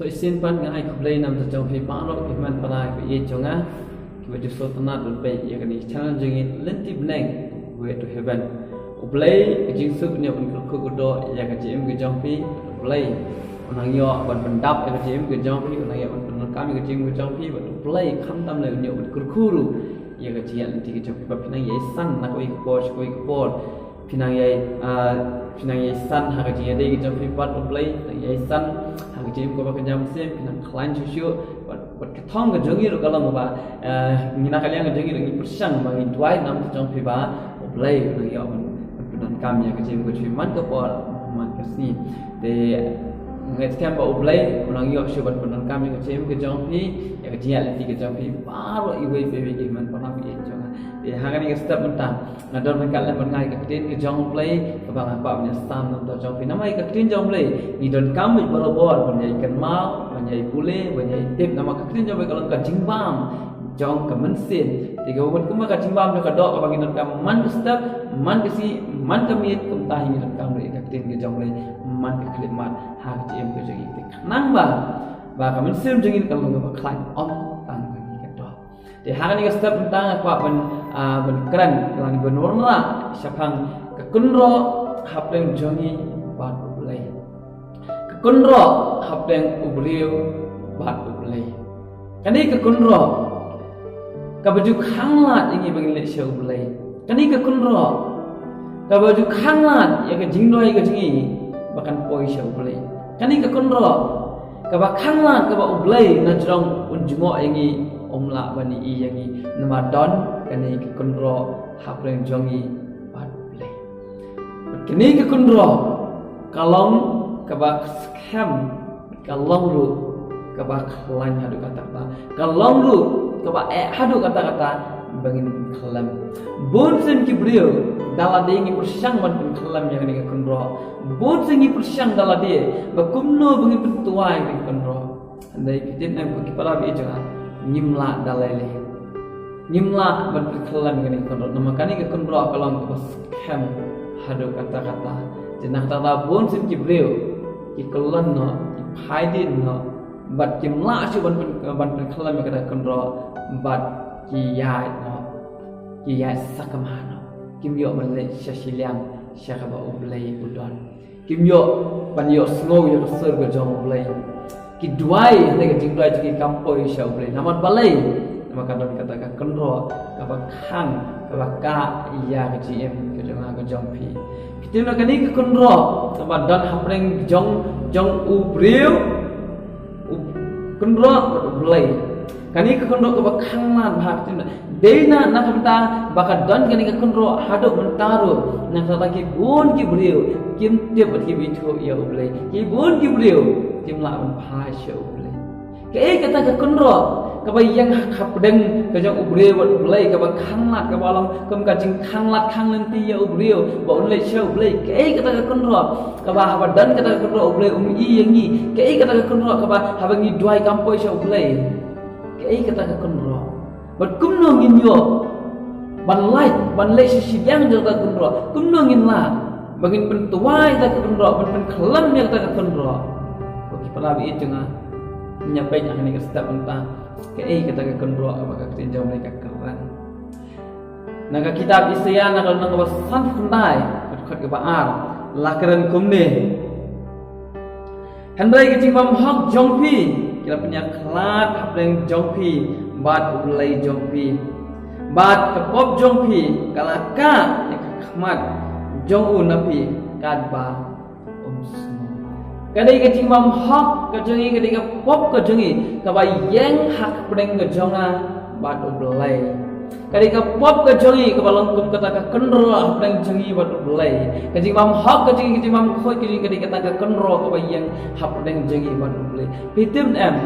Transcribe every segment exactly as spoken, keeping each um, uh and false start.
Shisien pat nga ai khublei na bynta jong phi baroh ki hynmen para ki ïeit jong nga kiba ju sngewtynnat ban peit ïa kane ka channel jong ngi Lynti Bneng, Way to Heaven. U Blei ka jingsuk un ïoh ban kyrkhu kyrdoh ïa ka jingim ka jong phi. U Blei un nang ïoh ban pyndap ïa ka jingim ka jong phi, un nang ïoh ban pyndonkam ïa ka jingim ka jong phi, bad U Blei khamtam lei un ïoh ban kyrkhu ruh ïa ka jingïaid lynti ka jong phi, ba phi nang ïai san na kawei ka por sha kawei ka por. Phi nang ïai, ah, phi nang ïai san ha ka jingïadei ka jong phi bad U Blei, phi nang ïai san ha ka jingim kaba kynja mynsiem, phi nang khlaiñ shuh shuh. Bad, bad ka thong ka jong ngi ruh ka long ba, ah, ngi na ka liang ka jong ngi ruh ngi pyrshang ba ngi duwai na bynta jong phi ba U Blei u nang ïoh ban, ban pyndonkam ïa ka jingim ka jong phi man ka por man ka sngi. Te nga ngeit skhem ba U Blei u nang ïoh shuh ban pyndonkam ïa ka jingim ka jong phi, ïa ka jingïaid lynti ka jong phi baroh iwei pa iwei ki hynmen para ki ïeit jong nga. Te ha kane ka step mynta nga don ryngkat lem bad nga ïa ka ktien ka jong U Blei kaba nga kwah ban ïasam na bynta jong phi. Namar ïa ka ktien jong U Blei ngi donkam beit barabor ban ïai kynmaw, ban ïai pule, ban ïai tip, namar ka ktien jong U Blei ka long ka jingbam jong ka mynsiem. Te kaba mut kumba ka jingbam jong ka doh kaba ngi donkam man ka step, man ka sngi, man ka miet, kumta hi ngi donkam ruh ïa ka ktien ka jong U Blei man ka khyllipmat ha ka jingim ka jong ngi. Te khnang ba, ba ka mynsiem jong ngi ka long kaba khlaiñ ym tang ka ngi ka doh. Te ha kane ka step mynta nga kwah ban, ah, ban kren lane ban wanrah shaphang ka kynroh hapdeng jong ngi bad U Blei. Ka kynroh hapdeng u briew bad U Blei. Kane ka kynroh kaba ju khanglad ïa ngi ba ngin leit sha U Blei. Kane ka kynroh kaba ju khanglad ïa ka jingduwai ka jong ngi ba kan poi sha U Blei. Kane ka kynroh kaba khanglad kaba U Blei na jrong un jngoh ïa ngi, um lah ban ïohi ïa ngi. Namar don kane ka kynroh hapdeng jong ngi bad U Blei. Kane ka kynroh ka long kaba skhem, ka long ruh kaba khlaiñ haduh katta katta, ka long ruh kaba eh haduh katta katta ba ngin pynkhyllem. Bun sien ki briew da lade ngi pyrshang ban pynkhyllem ïa kane ka kynroh. Bun sien ngi pyrshang da lade ba kumno ba ngin pyntwa ïa kane ka kynroh. Hynrei phi tip ne em ko ki para baieit jong nga, ngim lah da lade lei. Ngim lah ban pynkhyllem ïa kane ka kynroh namar kane ka kynroh ka long kaba skhem haduh katta katta. Te na kata ka daw bun sien ki briew ki kyllon noh, ki phai dien noh, bad kim lah shuh ban pyn, ban pynkhyllem ïa kata ka kynroh, bad ki ïaid noh, ki ïaid sakma noh. Kim ïoh ban leit sha shiliang sha kaba U Blei u don. Kim ïoh ban ïohsngew ïa ka sur ka jong U Blei. Ki duwai, hynrei ka jingduwai jong ki kam poi sha U Blei. Namar balei? Namar ka don kata ka kynroh kaba khang, kaba kah ïa ka jingim ka jong nga ka jong phi. Phi tip ne em kane ka kynroh kaba don hapdeng jong, jong u briew, u kynroh bad U Blei. Kane ka kynroh kaba khanglad bha, phi tip ne em. Dei na, na ka bynta ba ka don kane ka kynroh haduh mynta ruh, na kata ki bun ki briew kim tip bad kim ithuh ïa U Blei. Ki bun ki briew kim lah ban phai sha U Blei. Kaei kata ka kynroh kaba ïeng hapdeng ka jong u briew bad U Blei, kaba khanglad, kaba long kum ka jingkhanglad khang lynti ïa u briew ba un leit sha U Blei? Kaei kata ka kynroh kaba haba don kata ka kynroh U Blei um ïohi ïa ngi? Kaei kata ka kynroh kaba haba ngi duwai kam poi sha U Blei? Kaei kata ka kynroh? Bad kumno ngin ïoh ban lait, ban leit sha shiliang jong kata ka kynroh? Kumno ngin lah ba ngin pyntwa ïa kata ka kynroh, ban pynkhyllem ïa kata ka kynroh? Ko ki para baieit jong nga, ngin ïa peit ha kane ka step mynta kaei kata ka kynroh kaba ka ktien jong U Blei ka kren. Na ka kitab Isaïah na ka lynnong kaba sanphew khyndai, ka dkhot kaba ar, la kren kumne: Hynrei ka jingbymhok jong phi ki la pynïakhlad hapdeng jong phi bad U Blei jong phi, bad ka pop jong phi ka la kah ïa ka khmat jong u na phi katba um sngew. Ka dei ka jingbymhok ka jong ngi, ka dei ka pop ka jong ngi kaba ïeng hapdeng ka jong nga bad U Blei. Ka dei ka pop ka jong ngi kaba long kum kata ka kynroh hapdeng jong ngi bad U Blei. Ka jingbymhok ka jong ngi, ka jingbymkhuid ka jong ngi, ka dei kata ka kynroh kaba ïeng hapdeng jong ngi bad U Blei. Phi tip ne em,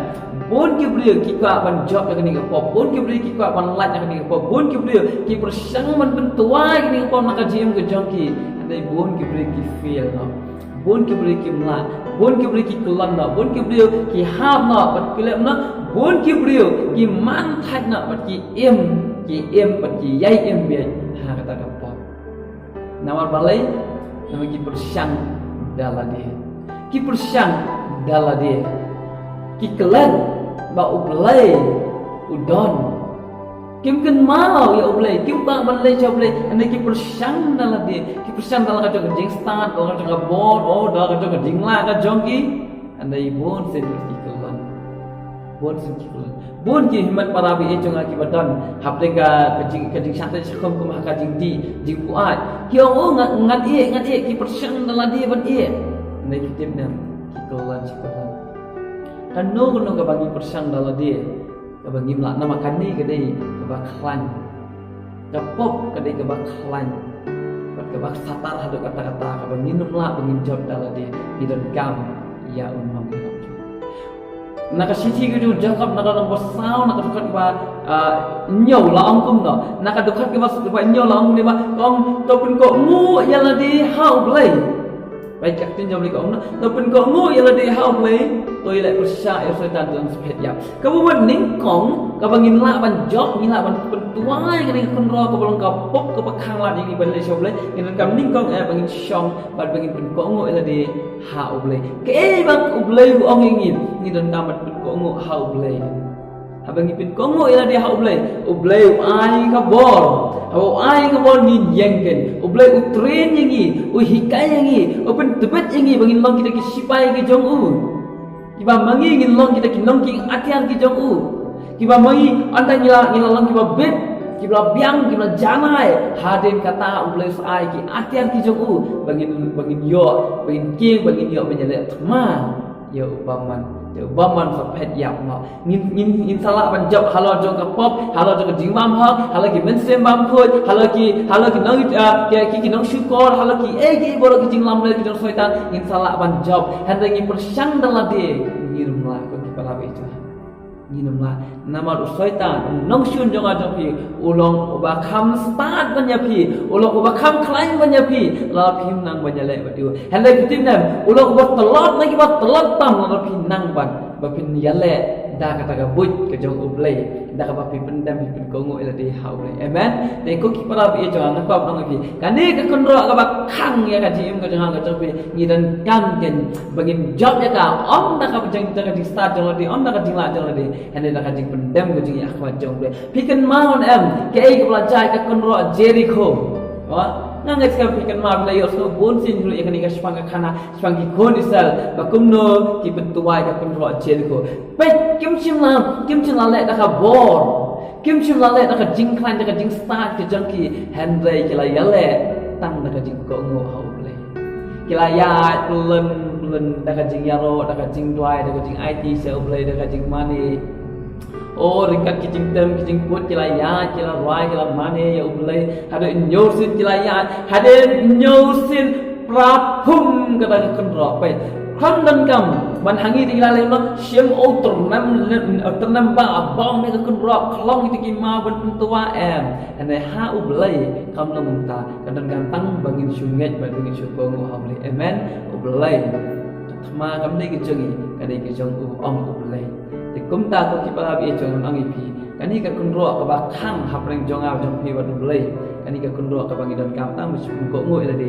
bun ki briew ki kwah ban jop ïa kane ka pop, bun ki briew ki kwah ban lait ïa kane ka pop, bun ki briew ki pyrshang ban pyntwa ïa kane ka pop na ka jingim ka jong ki. Hynrei bun ki briew ki fail noh. Bun ki briew kim lah, bun ki briew ki kyllon noh, bun ki briew ki hap noh bad ki leh noh, bun ki briew ki man thait noh bad ki im, ki im bad ki ïai im biang ha kata ka pop. Namar balei? Namar ki pyrshang da lade. Ki pyrshang da lade. Ki klet ba U Blei u don. Kim kynmaw ïa U Blei, kim kwah ban leit sha U Blei, hynrei ki pyrshang da lade, ki pyrshang da la ka jong ka jingstad, da la ka jong ka bor, oh, da la ka jong ka jinglah ka jong ki. Hynrei bun sien ki kyllon. Bun sien ki kyllon. Bun ki hynmen para baieit jong nga kiba don hapdeng ka jing, ka jingshah teh shah khum kum ha ka jingdih jingbuaid. Ki ong, oh, ngan, ngan ïeh, ngan ïeh, ki pyrshang da lade ban ïeh. Hynrei ki tip ne em, ki kyllon shi kyllon. Kano kano kaba ngi pyrshang da lade, kaba ngim lah, namar kane ka dei kaba khlaiñ. Ka pop ka dei kaba khlaiñ bad kaba satar haduh katta katta, kaba ngin ym lah ba ngin jop da lade. Ngi donkam ïa u nongïarap. Na ka shithi ka jong u Jakob, na ka lynnong ba saw, na ka dkhot ba, ah, hynñiew la ong kumno. Na ka dkhot kaba, ba hynñiew la ong kumne ba, ong, to pynkohnguh ïa lade ha U Blei. Ba ka ktien jong U Blei ka ong na, to pynkohnguh ïa lade ha U Blei, to ïaleh pyrshah ïa u Soitan, to ym phet ïap. Kaba mut nyngkong kaba ngin lah ban jop, ngin lah ban pynduwai ïa kane ka kynroh kaba long ka pop kaba khang lad ïa ngi ban leit sha U Blei, ngin donkam nyngkong eh ba ngin shong bad ba ngin pynkohnguh ïa lade ha U Blei. Kaei ba U Blei u ong ïa ngi, ngin donkam ban pynkohnguh ha U Blei. Haba ngi pynkohnguh ïa lade ha U Blei, U Blei u ai ka bor. Haba u ai ka bor ngin ïeng kein. U Blei u train ïa ngi, u hikai ïa ngi, u pyntbit ïa ngi ba ngin long kita ki sipai ki jong u. Kiba ma ngi ngin long kita ki nongkieng atiar ki jong u. Kiba ma ngi ynda ngi la, ngi la long kiba bit, kiba la biang, kiba la janai, hadien kata U Blei u sa ai ki atiar ki jong u ba ngin, ba ngin ïoh, ba ngin kieng, ba ngin ïoh ban ïaleh thma ïa u bymman, ïa u bymman sa phet ïap noh. Ngin, ngin, ngin sa lah ban jop halor jong ka pop, halor jong ka jingbam hok, halor ki mynsiem bymkhuid, halor ki, halor ki nong, ah, ki, ki, ki nongshukor, halor kiei kiei baroh ki jinglamler ki jong u Soitan, ngin sa lah ban jop. Hynrei ngi pyrshang da lade, ngim lah, ko ki para baieit jong nga. Ngim lah. Namar u Soitan, u nongshun jong nga jong phi, u long uba kham stad ban ïa phi, u long uba kham khlaiñ ban ïa phi, lada phim nang ban ïaleh bad u. Hynrei phi tip ne em, u long uba tlot na kiba tlot tam lada phi nang ban, ba phin ïaleh da kata ka buit ka jong U Blei, da kaba phi pyndem, phi pynkohnguh ïa lade ha U Blei. Amen. Te ko ki para baieit jong nga, nga kwah ban ong ïa phi, kane ka kynroh kaba khang ïa ka jingim ka jong nga ka jong phi, ngi donkam kein ba ngin jop ïa ka, ym da ka jing, da ka jingstad jong lade, ym da ka jinglah jong lade. Hynrei da ka jingpyndem ka jingïakhmat jong U Blei. Phi kynmaw ne em kaei kaba la jia ha ka kynroh Jerikho? Wa, nga ngeit skhem phi kynmaw, phi la ïohsngew bun sien ruh ïa kane ka shaphang ka khana, shaphang ki khun Israel, ba kumno ki pynduwai ka kynroh Jerikho. Peit, kim shym la, kim shym la leh da ka bor, kim shym la leh da ka jingkhlaiñ, da ka jingstad ka jong ki, hynrei ki la ïaleh tang da ka jingkohnguh ha U Blei. Ki la ïaid pyllein pyllein da ka jingïaroh, da ka jingduwai, da ka jingaiti sha U Blei, da ka jingmane. O, ryngkat ki jingtem ki jingput ki la ïaid, ki la rwai, ki la mane ïa U Blei. Hadien hynñiew sien ki la ïaid, hadien hynñiew sien pra phum kata ka kynroh. Peit, khlem donkam ban ha ngi te ki la leh noh, shim u tyrnem, tyrnem ba bom ïa ka kynroh, khlong ïa ki maw ban pynduwai, em. Hynrei ha U Blei kam long kumta. Ka donkam tang ba ngin shu ngeit bad ba ngin shu kohnguh ha U Blei. Amen. U Blei, ka thma kam dei ka jong ngi, ka dei ka jong u, ong U Blei. Te kumta ko ki para baieit jong nga, ong ïa phi, kane ka kynroh kaba khang hapdeng jong nga jong phi bad U Blei. Kane ka kynroh kaba ngi donkam tang ba shu kohnguh ïa lade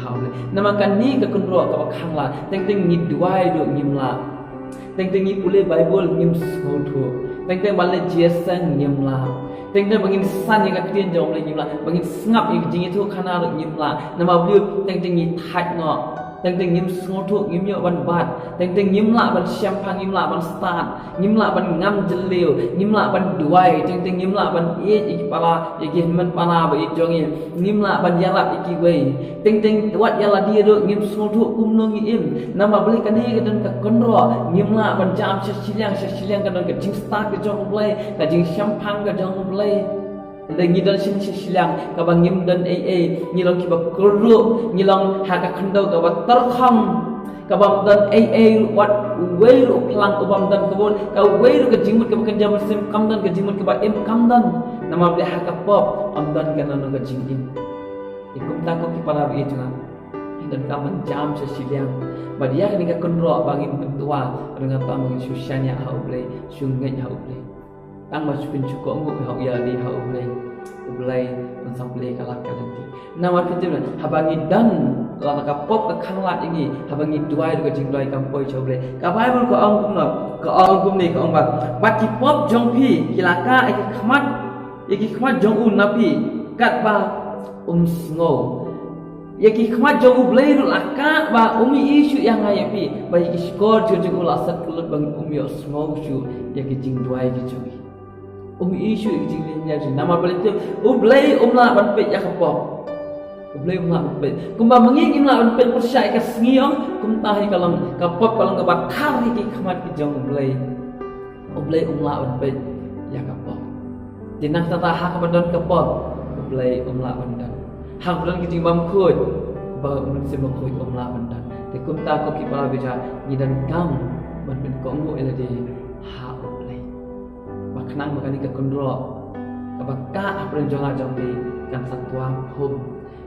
ha U Blei. Namar kane ka kynroh kaba khang la, teng teng ngi duwai ruh ngim lah. Teng teng ngi pule Baibl ngim sngewthuh. Teng teng ban leit jingïaseng ngim lah. Teng teng ba ngin san ïa ka ktien jong U Blei ngim lah. Ba ngin sngap ïa ka jingïathuhkhana ruh ngim lah. Namar balei? Teng teng ngi thait noh. Teng teng ngim sngewthuh, ngim ïoh ban bat. Teng teng ngim lah ban shemphang, ngim lah ban stad, ngim lah ban ngam jylliew, ngim lah ban duwai. Teng teng ngim lah ban ïeit ïa ki para, ïa ki hynmen para baieit jong ngi. Ngim lah ban ïarap ïa kiwei. Teng teng wat ïa lade ruh ngim sngewthuh kumno ngi im. Namar balei? Kane ka don ka kynroh, ngim lah ban jam sha shiliang, sha shiliang ka don ka jingstad ka jong U Blei, ka jingshemphang ka jong U Blei. Hynrei ngi don sha shiliang kaba ngim don ei ei, ngi long kiba kyrduh, ngi long ha ka khyndew kaba tyrkhong, kaba ym don ei ei, wat uwei ruh u phlang uba ym don, kaba, kawei ruh ka jingmut kaba kynja mynsiem kam don, ka jingmut kaba im kam don. Namar balei? Ha ka pop ym don kano kano ka jingim. Te kumta ko ki para baieit jong nga, ngi donkam ban jam sha shiliang. Bad ïa kane ka kynroh ba ngin pynduwai, ba ngin tang ba ngin shu shaniah ha U Blei, shu ngeit ha U Blei. Tang ba shu pyn shu kohnguh ha U, ïa lade ha U Blei. U Blei un sa plie ka lad ka lynti. Namar kata haba ngi don Lada ka pop ka khanglad ïa ngi, haba ngi duwai da ka jingduwai kam poi sha U Blei. Ka Baibl ka ong kumno, ka ong kumne, ka ong ba, bad ki pop jong phi ki la kah ïa ki khmat, ïa ki khmat jong u na phi, katba um sngew. Ïa ki khmat jong U Blei ruh la kah ba um ïohi shuh ïa nga ïa phi, ba ïa ki shkor jong u la set kyllut ba um ïohsngew shuh ïa ki jingduwai ki jong ngi. Um ïohi shuh ïa ki jinglynñiar jong ngi. Namar balei? U Blei um lah ban peit ïa ka pop. U Blei um lah ban peit. Kumba ma ngi ngim lah ban peit pyrshah ïa ka sngi, ong, kumta hi ka long ka pop, ka long kaba thar ïa ki khmat ki jong U Blei. U Blei um lah ban peit ïa ka pop. Te nangta ha kaba don ka pop, U Blei um lah ban don. Ha kaba don ki jingbymkhuid, ba U Mynsiem Bakhuid um lah ban don. Te kumta ko ki para bangeit, ngi donkam ban pynkohnguh ïa lade ha U Blei. Ba khnang ba kane ka kynroh kaba kah hapdeng jong nga jong phi kan sa kwah khum.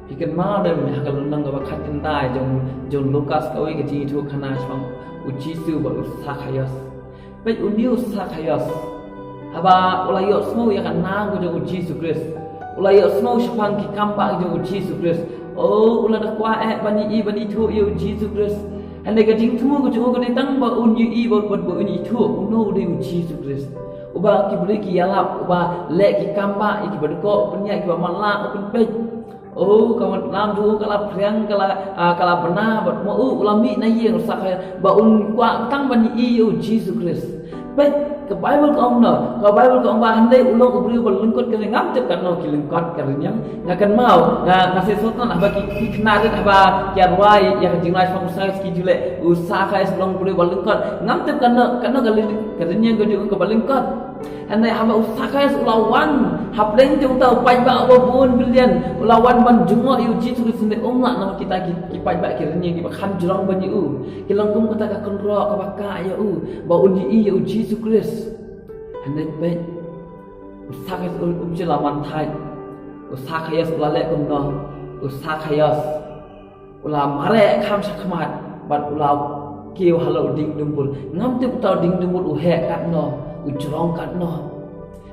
Phi kynmaw ne em ha ka lynnong kaba khatkhyndai jong, jong Lukas, kawei ka jingïathuhkhana shaphang U Jisu bad u Sakhaios. Peit, une u Sakhaios, haba u la ïohsngew ïa ka nang ka jong U Jisu Khrist, u la ïohsngew shaphang ki kambah jong U Jisu Khrist. O, u la da kwah eh ban ïohi, ban ithuh ïa U Jisu Khrist. Hynrei ka jingthmu ka jong u ka dei tang ba un ïohi, ba, ba, ba un ithuh uno u dei U Jisu Khrist, uba ki briew ki ïalap, uba leh ki kambah ïa kiba dkoh, u pynïaid kiba matlah, u pynpeit. O, ka mat lam jong u ka la phriang, ka la, ah, ka la bna, bad ma u, u la mih na ïing, u Sakhaios, ba un kwah tang ban ïohi ïa U Jisu Khrist. Peit, ka Baibl ka ong kumno, ka Baibl ka ong ba hynrei u long u briew ba lyngkot ka rynïeng, ngam tip katno ki lyngkot ka rynïeng. Nga kynmaw, nga, nga sngewthuh haba ki, ki khynnah rit haba ki ïa rwai ïa ka jingrwai shaphang u Sakhaios ki ju leh, u Sakhaios u long u briew ba lyngkot. Ngam tip katno, katno ka ryn-, ka rynïeng ka jong u kaba lyngkot. Hynrei haba u Sakhaios u la wan hapdeng jong uta u paidbah uba bun billion, u la wan ban jngoh ïa U Jisu Khrist, hynrei um lah, namar kita ki, ki paidbah ki rynïeng kiba kham jrong ban ïa u. Ki long kum kata ka kynroh kaba kah ïa u ba un ïohi ïa U Jisu Khrist. Hynrei peit, u Sakhaios u, um shym la man thait. U Sakhaios u la leh kumno? U Sakhaios u la mareh kham shakhmat bad u la kiew halor u dieng dumbur. Ngam tip uta u dieng dumbur u heh katno, u jrong katno.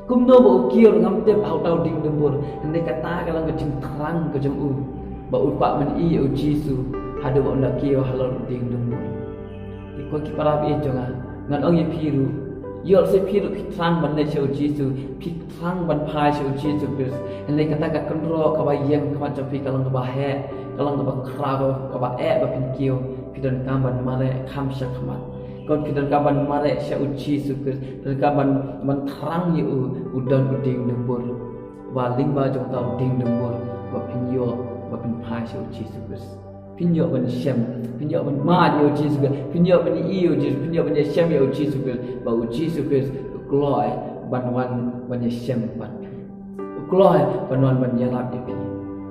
Kumno ba u kiew ngam tip ha uta u dieng dumbur. Hynrei kata ka long ka jingthrang ka jong u ba u kwah ban ïohi ïa U Jisu haduh ba un da kiew halor u dieng dumbur. Te ko ki para bangeit jong nga, ngan ong ïa phi ruh, ïoh lehse phi ruh phi thrang ban leit sha U Jisu, phi thrang ban phai sha U Jisu Khrist. Hynrei kata ka kynroh kaba ïeng ha khmat jong phi ka long kaba heh, ka long kaba khraw, kaba, kaba eh ba phin kiew. Phi donkam ban mareh kham shakhmat. Ko phi donkam ban mareh sha U Jisu Khrist. Phi donkam ban, ban thrang ïa u, u don u dieng dumbur. Ba lyngba jong uta u dieng dumbur ba phin ïoh, ba phin phai sha U Jisu Khrist. Phin ïoh ban shem, phin ïoh ban mad ïa U Jisu Khrist, phin ïoh ban ïohi ïa U Jisu, phin ïoh ban ïashem ïa U Jisu Khrist, ba U Jisu Khrist u kloi ban wan ban ïashem bad phi. U kloi ban wan ban ïarap ïa phi.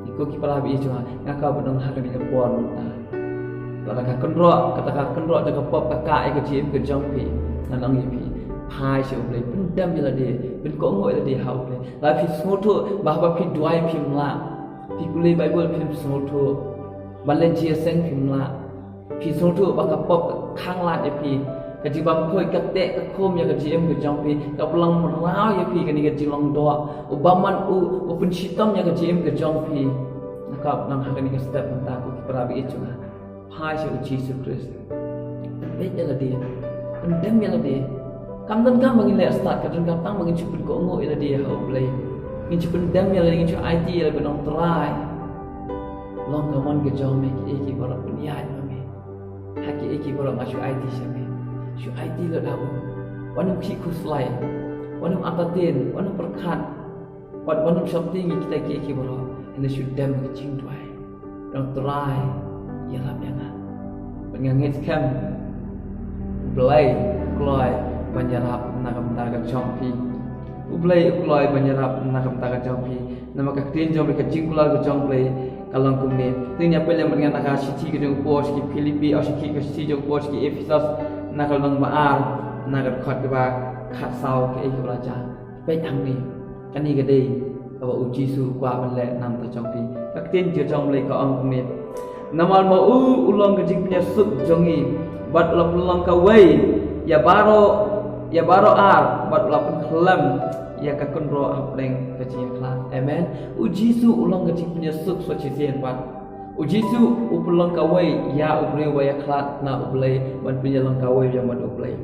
Te ko ki para bangeit jong nga, nga kwah ban ong ha kane ka por mynta, lada ka kynroh, kata ka kynroh jong ka pop ka kah ïa ka jingim ka jong phi, ngan ong ïa phi, phai sha U Blei, pyndem ïa lade, pynkohnguh ïa lade ha U Blei. Lada phi sngewthuh ba haba phi duwai phim lah, phi pule Baibl phim sngewthuh, ban leit jingïaseng phim lah, phi sngewthuh ba ka pop ka khanglad ïa phi, ka jingbymkhuid ka teh ka khum ïa ka jingim ka jong phi, ka pynlong mraw ïa phi kane ka jinglong doh. U bymman u, u pynshitom ïa ka jingim ka jong phi. Nga kwah ban ong ha kane ka step mynta ko ki para bangeit jong nga, phai sha U Jisu Khrist. Peit ïa lade, pyndem ïa lade. Kam donkam ba ngin leh stad, ka donkam tang ba ngin shu pynkohnguh ïa lade ha U Blei. Ngin shu pyndem ïa lade, ngin shu aiti ïa lade, ban ong Trai, long ka mon ka jong me kiei kiei baroh, pynïaid ma me. Ha kiei kiei baroh nga shu aiti sha me. Shu aiti lut ha u. Wat nym khih khuslai, wat nym entertain, wat nym pyrkhat, wat, wat nym shopting ïa kita kiei kiei baroh. Hynrei shu dem ka jingduwai. Ong Trai, ïarap ïa nga. Bad nga ngeit skhem U Blei u kloi ban ïarap na ka bynta ka jong phi. U Blei u kloi ban ïarap na ka bynta ka jong phi. Namar ka ktien jong Blei, ka jingkular ka jong Blei ka long kumne. Te ngin ïa peit lem bad nga na ka shithi ka jong u Paul sha ki Philippi, oh, sha ki, ka shithi jong u Paul sha ki Ephesos, na ka lynnong ba ar, na ka dkhot kaba khatsaw, kaei kaba la jia. Peit hangne, kane ka dei kaba U Jisu u kwah ban leh na ka bynta jong phi. Ka ktien ka jong Blei ka ong kumne: Namar ma u u long ka jingpynïasuk jong ngi, bad u la pynlong kawei ïa baroh, ïa baroh ar, bad u la pynkhlem ïa ka kynroh hapdeng ka jingïakhlad. Amen. U Jisu u long ka jingpynïasuk sa shisien pat. U Jisu u pynlong kawei ïa u briew ba ïakhlad na U Blei ban pynïalong kawei ïa bad U Blei.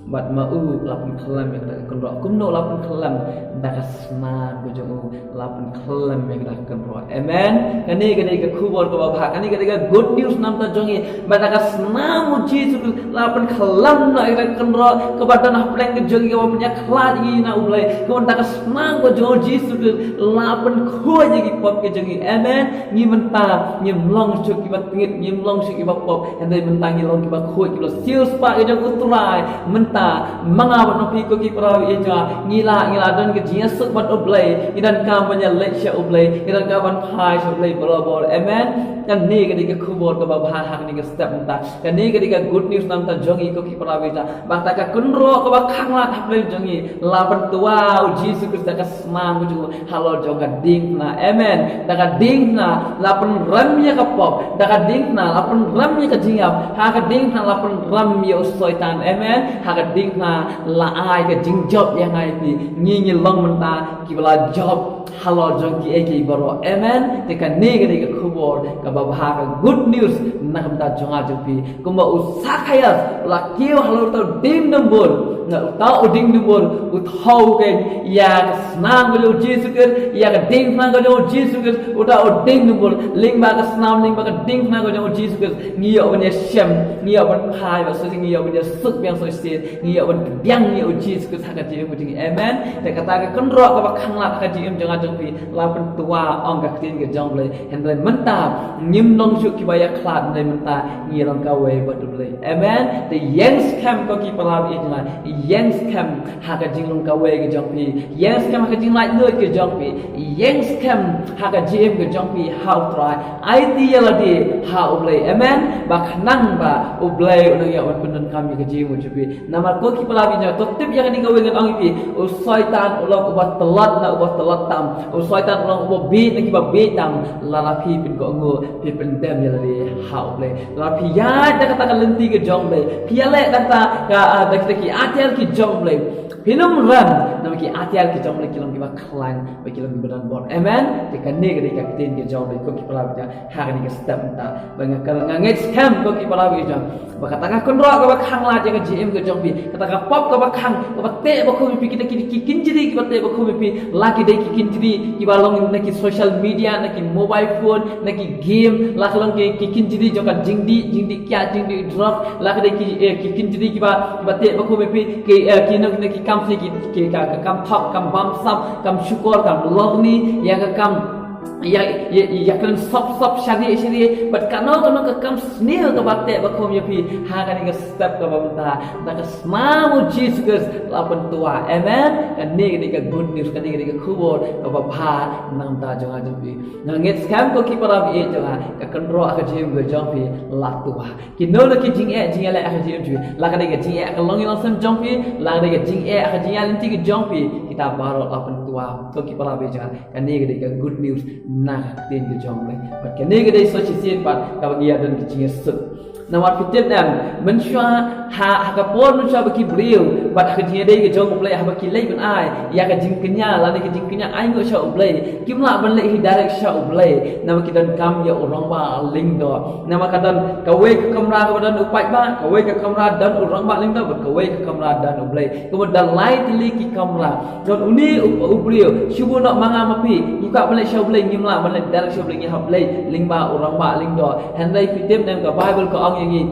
Bad ma u la pynkhlem ïa kata ka kynroh. Kumno la pynkhlem? Da ka snam ka jong u la pynkhlem ïa kata ka kynroh. Amen. Kane ka dei ka khubor kaba bha, kane ka dei ka good news namar jong ngi. Bad da ka snam U Jisu Khrist la pynkhlem noh ïa kata ka kynroh kaba don hapdeng ka jong ngi kaba pynïakhlad ïa ngi na U Blei. Kumta da ka snam ka jong U Jisu Khrist la pynkhuid ïa ki pop ka jong ngi. Amen. Ngi mynta ngim long shuh kiba tngit, ngim long shuh kiba pop. Hynrei mynta ngi long kiba khuid, kiba siewspah ka jong U Trai. Mynta ma nga bad ma phi ko ki para bangeit jong nga, ngi la, ngi la don ka jingïasuk bad U Blei. Ngi donkam ban ïaleit sha U Blei, ngi donkam ban phai sha U Blei barabor. Amen. Kane ka dei ka khubor kaba bha ha kane ka step mynta. Kane ka dei ka good news namar jong ngi ko ki para bangeit jong nga. Ba kata ka kynroh kaba khanglad hapdeng jong ngi la pyntwa U Jisu Khrist da ka snam ka jong u halor jong ka diengphna. Amen. Da ka diengphna la pynrem ïa ka pop, da ka diengphna la pynrem ïa ka jingïap, ha ka diengphna la pynrem ïa u Soitan. Amen. Ha ka diengphna la ai ka jingjop ïa nga ïa phi. Ngi ngi long mynta kiba la jop halor jong kiei kiei baroh. Amen. Te kane ka dei ka khubor kaba bha, ka good news namar jong nga jong phi. Kumba u Sakhaios u la kiew halor uta u dieng dumbur. Na uta u dieng dumbur u thew kein ïa ka snam ka jong U Jisu Khrist, ïa ka diengphna ka jong U Jisu Khrist, uta u dieng dumbur. Lyngba ka snam, lyngba ka diengphna ka jong U Jisu Khrist, ngi ïoh ban ïashem, ngi ïoh ban phai, ba shisien ngi ïoh ban ïasuk biang shisien, ngi ïoh ban pdiang ïa U Jisu Khrist ha ka jingim ka jong ngi. Amen. Te kata ka kynroh kaba khanglad ha ka jingim jong nga jong phi la pyntwa, ong ka ktien ka jong U Blei. Hynrei mynta ngim long shuh kiba ïakhlad, hynrei mynta ngi long kawei bad U Blei. Amen. Te ïeng skhem ko ki para bangeit jong nga, ïeng skhem ha ka jinglong kawei ka jong phi, ïeng skhem ha ka jinglaitluid ka jong phi, ïeng skhem ha ka jingim ka jong phi ha U Trai. Aiti ïa lade ha U Blei. Amen. Ba khnang ba U Blei un ïoh ban pyndonkam ïa ka jingim ka jong phi. Namar ko ki para bangeit jong nga, to tip ïa kane kawei ngan ong ïa phi. U Soitan u long uba tlot na uba tlot tam. U Soitan u long uba bieit na kiba bieit tam. Lada phi pynkohnguh, phi pyndem ïa lade ha U Blei, lada phi ïaid da kata ka lynti ka jong U Blei, phi ïaleh da kata ka, ah, da kita ki atiar ki jong U Blei, phin ym rem. Namar ki atiar ki jong U Blei ki long kiba khlaiñ bad ki long kiba donbor. Amen. Te kane ka dei ka ktien ka jong U Blei ko ki para bangeit jong nga ha kane ka step mynta. Ba nga, nga ngeit skhem ko ki para bangeit jong nga, ba kata ka kynroh kaba khanglad ïa ka jingim ka jong phi, kata ka pop kaba khang, kaba teh bakhum ïa phi, kita ki, ki kynjri kiba teh bakhum ïa phi, la ki dei ki kynjri kiba long na ki social media, na ki mobile phone, na ki game, la ka long ki, ki kynjri jong ka jingdih, jingdih kiad, jingdih drug, la ka dei ki, eh, ki kynjri kiba, kiba teh bakhum ïa phi, ki, eh, ki na, na ki kam, ki, ki ka, ka kam thok, kam bamsap, kam shukor, kam lorni, ïa ka kam ïa, ïa, ïa kren sop sop, shariah shariah, bad kano kano ka kam sniew kaba teh bakhum ïa phi ha kane ka step kaba mynta. Da ka snam U Jisu Khrist la pyntwa. Amen. Kane ka dei ka good news, kane ka dei ka khubor kaba bha namar jong nga jong phi. Nga ngeit skhem ko ki para bangeit jong nga, ka kynroh ha ka jingim ka jong phi la twa. Kino kino ki jingeh jingïaleh ha ka jingim jong phi, la ka dei ka jingeh ha ka longïing longsem jong phi, la ka dei ka jingeh ha ka jingïaid lynti ka jong phi, kita baroh la pyntwa. Ko ki para bangeit jong nga, kane ka dei ka good news na ka ktien ka jong U Blei. Bad kane ka dei sa shisien pat kaba ngi ïa don ka jingïasuk. Namar phi tip ne em, mynshuwa ha, ha ka por mynshuwa ba ki briew bad ha ka jingïadei ka jong U Blei, haba ki leit ban ai ïa ka jingkñia lane ka jingkñia ainguh sha U Blei, kim lah ban leit hi direct sha U Blei. Namar ki donkam ïa u rangbah lyngdoh. Namar ka don kawei ka kamra kaba don u paidbah, kawei ka kamra don u rangbah lyngdoh, bad kawei ka kamra don U Blei. Kumta don lai tylli ki kamra. Don une u, u briew, shu buh noh ma nga ma phi, ngi kwah ban leit sha U Blei, ngim lah ban leit direct sha U Blei, ngi hap leit lyngba u rangbah lyngdoh. Hynrei phi tip ne em, ka Baibl ka ong ïa ngi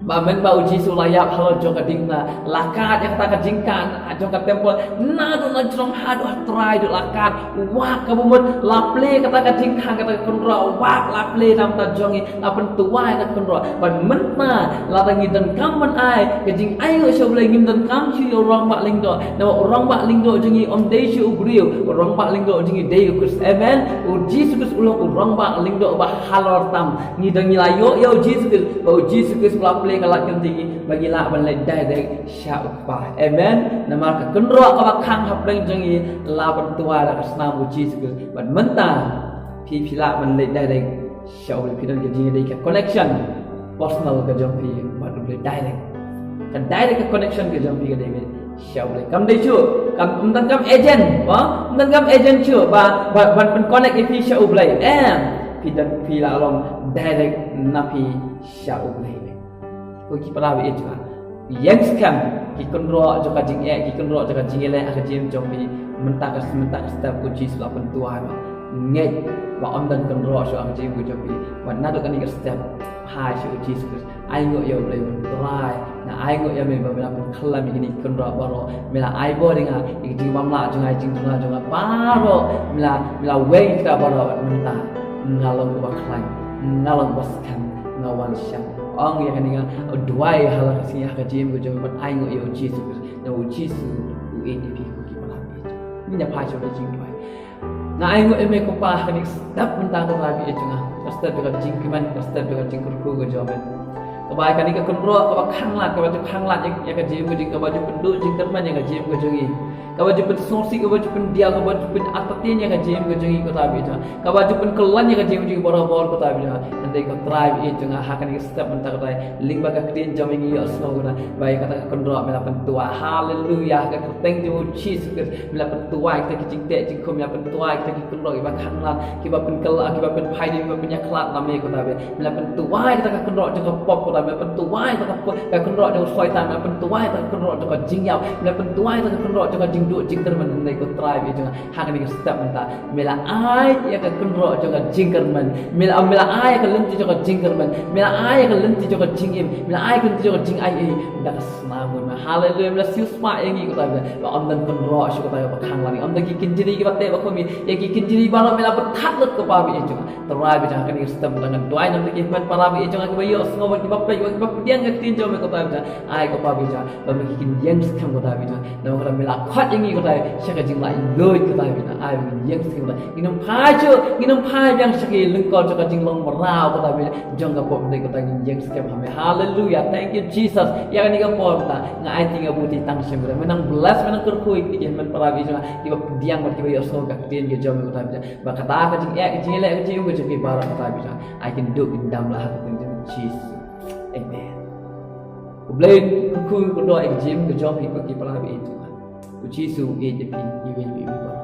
ba mynba U Jisu u la ïap halor jong ka diengphna, la kad ïa kata ka jingkad jong ka templ, naduh na jrong haduh ha trai, duh la kad, wak ka bamut, la plie kata ka jingkhang, kata ka kynroh, wak la plie namar jong ngi, la pyntwa ïa ka kynroh. Bad mynta lada ngi donkam ban ai ka jingainguh sha U Blei, ngim donkam shuh ïa u rangbah lyngdoh. Namar u rangbah lyngdoh jong ngi um dei shuh u briew, u rangbah lyngdoh jong ngi dei U Khrist. Amen. U Jisu Khrist u long u rangbah lyngdoh uba halor tam. Ngi dang ngi la ïoh ïa U Jisu Khrist, ba U Jisu Khrist u la plie ka lad ka lynti ngi, ba ngi lah ban leit direct sha U Kpa. Amen. Namar ka kynroh kaba khang hapdeng jong ngi la pyntwa da ka snam U Jisu Khrist. Bad mynta phi, phi lah ban leit direct sha U Blei, phi don ka jingïadei, ka connection personal ka jong phi bad U Blei direct. Ka direct ka connection ka jong phi ka dei sha U Blei. Kam dei shuh, kam, ym donkam agent, ba, ym donkam agent shuh ba, ba, ban pyn-connect ïa phi sha U Blei. Em. Phi don, phi la long direct na phi sha U Blei. Ko ki para baieit jong nga, ïeng skhem ki kynroh jong ka jingeh, ki kynroh jong ka jingïaleh ha ka jingim jong phi. Mynta ka, mynta ka step ko Jisu la pynduwai ba ngeit ba ym don kynroh shuh ha ka jingim jong phi. Wat naduh kane ka step, phai sha u Jisu Khrist. Ainguh ïa U Blei ban Trai. Nga ainguh ïa me ba me la pynkhlaiñ ïa kine ki kynroh baroh. Me la ai bor ïa nga ïa ki jingbymlah jong nga, ïa ki jingduna jong nga baroh. Me la, me la weng kita baroh. Mynta nga long uba khlaiñ, nga long uba skhem, nga wan sha me. Ong ïa kane, nga duwai ha la ka sngi ha ka jingim ka jong me ban ainguh ïa u Jisu Khrist. Namar u Jisu u ïeit ïa phi ko ki para baieit. Ngin ïa phai sha ka jingduwai. Nga ainguh ïa me ko Pa ha kane ka step mynta ko Trai baieit jong nga. Ka step jong ka jingkmen, ka step jong ka jingkyrkhu ka jong me. Kaba ïa kane ka kynroh kaba khanglad, kaba ju khanglad ïa, ïa ka jingim ka jong ngi, kaba ju pynduh jingkyrmen ïa ka jingim ka jong ngi. Kaba ju pynsngewsih, kaba ju pyndiaw, kaba ju pynartatien ïa ka jingim ka jong ngi ko Trai baieit jong nga. Kaba ju pynkhlaiñ ïa ka jingim ka jong ngi barabor ko Trai baieit jong nga. Hynrei ko Trai baieit jong nga, ha kane ka step mynta ko Trai, lyngba ka ktien jong me ngi ïohsngew ko Trai ba ïa kata ka kynroh me la pynduwai. Haleluya. Ha ka kyrteng jong u Jisu Khrist me la pynduwai kita ki jingteh jingkhum, me la pynduwai kita ki kynroh kiba khanglad, kiba pynkylla, kiba pynphai, kiba pynïakhlad na me ko Trai baieit. Me la pynduwai kita ki kynroh jong ka pop ko Trai baieit, me la pynduwai kita ki, ki kynroh jong u Soitan, me la pynduwai kita ki kynroh jong ka jingïap, me la pynduwai kita ki kynroh jong ka jingduh jingkyrmen. Hynrei ko Trai baieit jong nga, ha kane ka step mynta me la ai ïa ka kynroh jong ka jingkyrmen. Me la, me la ai ïa ka lynti jong ka jingkyrmen. Me la ai ïa ka lynti jong ka jingim. Me la ai ïa ka lynti jong ka jingaiei da ka snam bun. Haleluya. Me la siewspah ïa ngi ko Trai baieit ba ym don kynroh shuh ko Trai baieit ba khanglad. Ym don ki kynjri kiba teh ba khum ïa ki kynjri baroh, me la pynthad lut ko Pa baieit jong nga. Trai baieit jong nga, ha kane ka step mynta nga duwai na bynta ki hynmen para baieit jong nga kiba ïohsngew, kiba peit, kiba pdiang ka ktien jong me ko Trai baieit jong nga. Ai ko Pa baieit jong nga ba me kin ïeng skhem ko Trai baieit jong nga. Namar kata me la khot ïa ngi ko Trai sha ka jinglait luid ko Trai baieit jong nga. Ai me kin ïeng skhem ko Trai. Ngin ym phai shuh, ngin ym phai biang sha ki lyngkor jong ka jinglong mraw ko Trai baieit jong ka pop, hynrei ko Trai ngin ïeng skhem ha me. Haleluya. Thank you Jesus. Ïa kane ka por mynta nga aiti, nga buti tang sha me ko Trai. Me nang bless, me nang kyrkhu ïa ki hynmen para baieit jong nga kiba pdiang bad kiba ïohsngew ka ktien ka jong me ko Trai baieit jong nga. Ba kata ka jingeh, ka jingeh, ka jingeh ka jong ki baroh ko Trai baieit jong nga, ai kin duh kin dam la ha ka kyrteng jong u Jisu. Amen. U Blei un kyrkhu kyrdoh ïa ka jingim ka jong phi ko ki para baieit jong nga. U Jisu u ïeit ïa phi, ïa phi, ïa phi baroh.